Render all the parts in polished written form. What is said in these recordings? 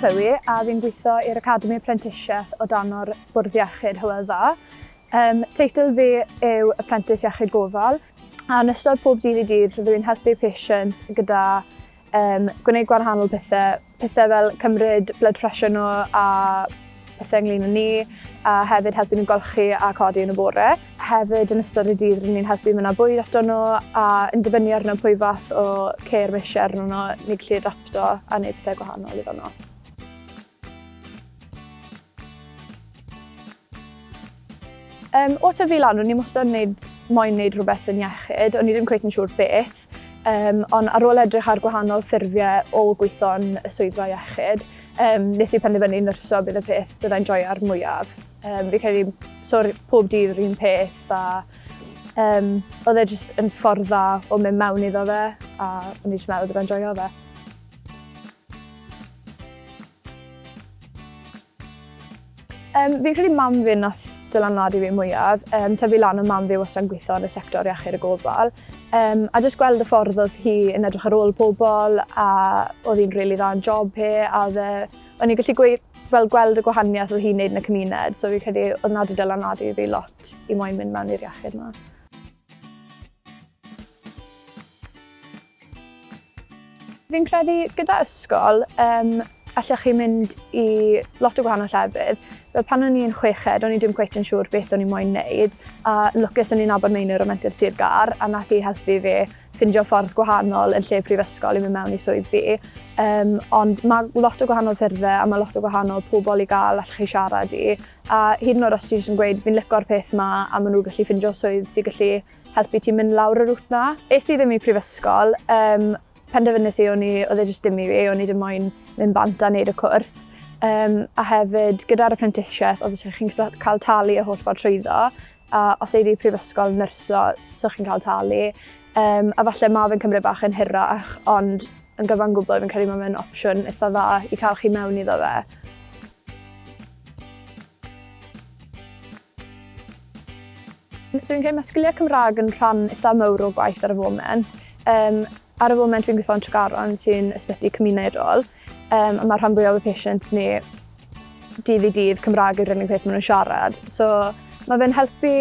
Chloe a fi'n gweithio i'r Academi Prentisiaeth o dan o'r Bwrdd Iechyd Hywel Dda. Um, teitl fi yw Apprentice Iechyd Gofal a yn ystod pob dydd i dydd rydw i'n helpu patient gyda um, gwneud gwahanol pethau, pethau fel cymryd blood pressure nhw a pethau ynglyn â ni, a hefyd helpu nhw golchi a codi yn y bore. Hefyd yn ystod y dydd rydyn ni'n helpu mynd â bwyd ato nhw a yn dibynnu arno pwy fath o care mae eisiau arno nhw, ni'n gallu adapto a gwneud pethau gwahanol iddo nhw. Um, o tyfu lan, o'n i wastad yn neud, moyn wneud rhywbeth yn iechyd, o'n i ddim cweit yn siŵr beth. Um, ond ar ôl edrych ar gwahanol ffurfiau o gweithio yn y swyddfa iechyd, um, nes i penderfynu nyrsio bydd y peth byddai'n joio'r mwyaf. Um, fi credu, so pob dydd yr un peth a um, oedd e jyst yn ffordd dda o mynd mewn iddo fe a o'n i jyst meddwl byddai'n joio fe. Um, fi'n credu mam fi nath dylanwadu fi mwyaf. Um, tyfu lan o mam fi wastad yn gweithio yn y sector iechyd y gofal. Um, a jyst gweld y ffordd oedd hi yn edrych ar ôl pobl a oedd hi'n rili really dda yn job hi a oedd e, o'n i'n gallu gweud, fel gweld y gwahaniaeth oedd hi'n neud yn y cymuned. So fi'n credu oedd na 'di dylanwadu fi lot i moyn mynd mewn i'r iechyd yma. Fi'n credu gyda ysgol, um, allech chi mynd i lot o gwahanol llefydd. Fel pan o'n i'n chweched, o'n i dim cweit yn siŵr beth o'n i moyn wneud, a lwcus o'n i'n nabod Meinir o Menter Sir Gâr, a nath hi helpu fi ffindio ffordd gwahanol yn lle prifysgol i mynd mewn i swydd fi. Um, ond mae lot o gwahanol ffyrddau a mae lot o gwahanol pobl i gael allech chi siarad i. A hyd yn oed os ti jyst yn gweud fi'n lico'r peth ma a maen nhw'n gallu ffindio swydd sy'n gallu helpu ti mynd lawr y route 'na. Es i ddim i prifysgol, um, penderfynais i o'n i, oedd e jyst dim i fi, o'n i ddim moyn mynd bant a neud y cwrs. Um, a hefyd, gyda'r apprenticeship, obviously chi'n cael talu y holl ffordd trwyddo, a os ei di prifysgol nyrsio, so chi'n cael talu. Um, a falle mae fe'n cymryd bach yn hirach, ond yn gyfan gwbl fi'n credu mae fe'n opsiwn eitha dda i cael chi mewn iddo fe. So fi'n credu mae sgiliau Cymraeg yn rhan eitha mawr o gwaith ar y foment. Um, ar y foment fi'n gweithio yn Tregaron sy'n ysbyty cymunedol um, a mae rhan fwyaf o patients ni dydd i dydd Cymraeg yw'r unig peth maen nhw'n siarad. So mae fe'n helpu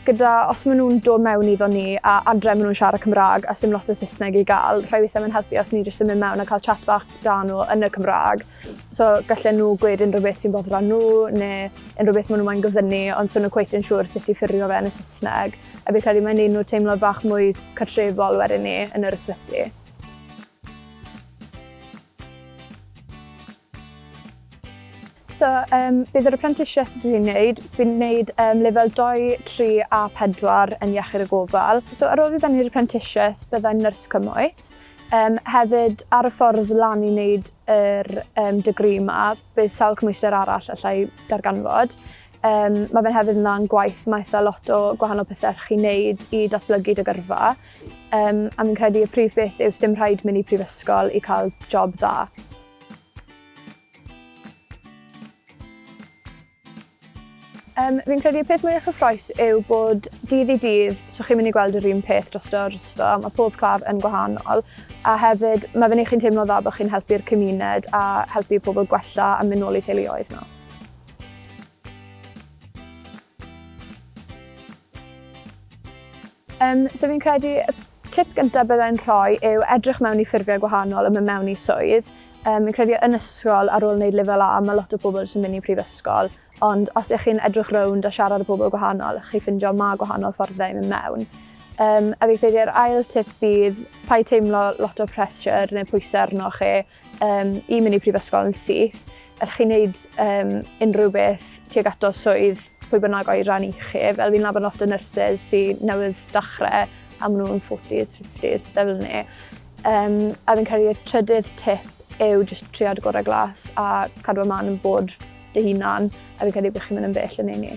gyda, os maen nhw'n dod mewn iddo ni a adre maen nhw'n siarad Cymraeg a sim lot o Saesneg i gael, rhai weithiau mae'n helpu os ni jyst yn mynd mewn a cael chat fach da nhw yn y Cymraeg. So gallen nhw gweud unrhyw beth sy'n boddran nhw neu unrhyw beth maen nhw moyn gofynnu ond so nhw cweit yn siŵr sut i ffurfio fe yn y Saesneg. A fi'n credu mae'n neud nhw teimlo bach mwy cartrefol wedyn ni yn yr ysbyty. So, um, bydd yr apprenticeship dwi'n neud, fi'n neud um, lefel 2, 3 a 4 yn iechyd y gofal. So, ar ôl fi bennu'r apprenticeship, byddai'n nyrs cymwys. Um, hefyd, ar y ffordd lan i wneud yr um, degree yma, bydd sawl cymhwyster arall allai darganfod. Um, mae fe'n hefyd yn dda yn gwaith, mae eitha lot o gwahanol pethau chi'n wneud i datblygu dy gyrfa. Um, a fi'n credu y prif beth yw sdim rhaid mynd i prifysgol i cael job dda. Um, fi'n credu y peth mwyaf cyffroes yw bod dydd i dydd, so chi'n mynd i gweld yr un peth drosto a drosto, mae pob claf yn gwahanol, a hefyd mae fe'n eich chi'n teimlo dda bod chi'n helpu'r cymuned a helpu pobl gwella a mynd nôl i teuluoedd nhw. Um, so fi'n credu y tip gyntaf byddai'n rhoi yw edrych mewn i ffurfiau gwahanol a mynd mewn i swydd. Um, fi'n credu yn ysgol ar ôl wneud lefel A, mae lot o bobl sy'n mynd i prifysgol, ond os ych chi'n edrych rownd a siarad â pobl gwahanol, chi'n ffindio ma gwahanol fforddau i mynd mewn. Um, a fi'n credu'r ail tip bydd paid teimlo lot o pressure neu pwysau arno chi um, i mynd i prifysgol yn syth. Allwch chi wneud um, unrhyw beth tuag ato swydd pwy bynnag oedran i chi. Fel fi'n nabod lot o nyrsys sy'n newydd dechrau a maen nhw'n 40s, 50s, pethau fel 'ny. Um, a fi'n credu y trydydd tip yw just trio dy gorau glas a cadw ymlaen yn bod dy hunan a fi'n credu bod chi'n mynd yn bell yn ei ni.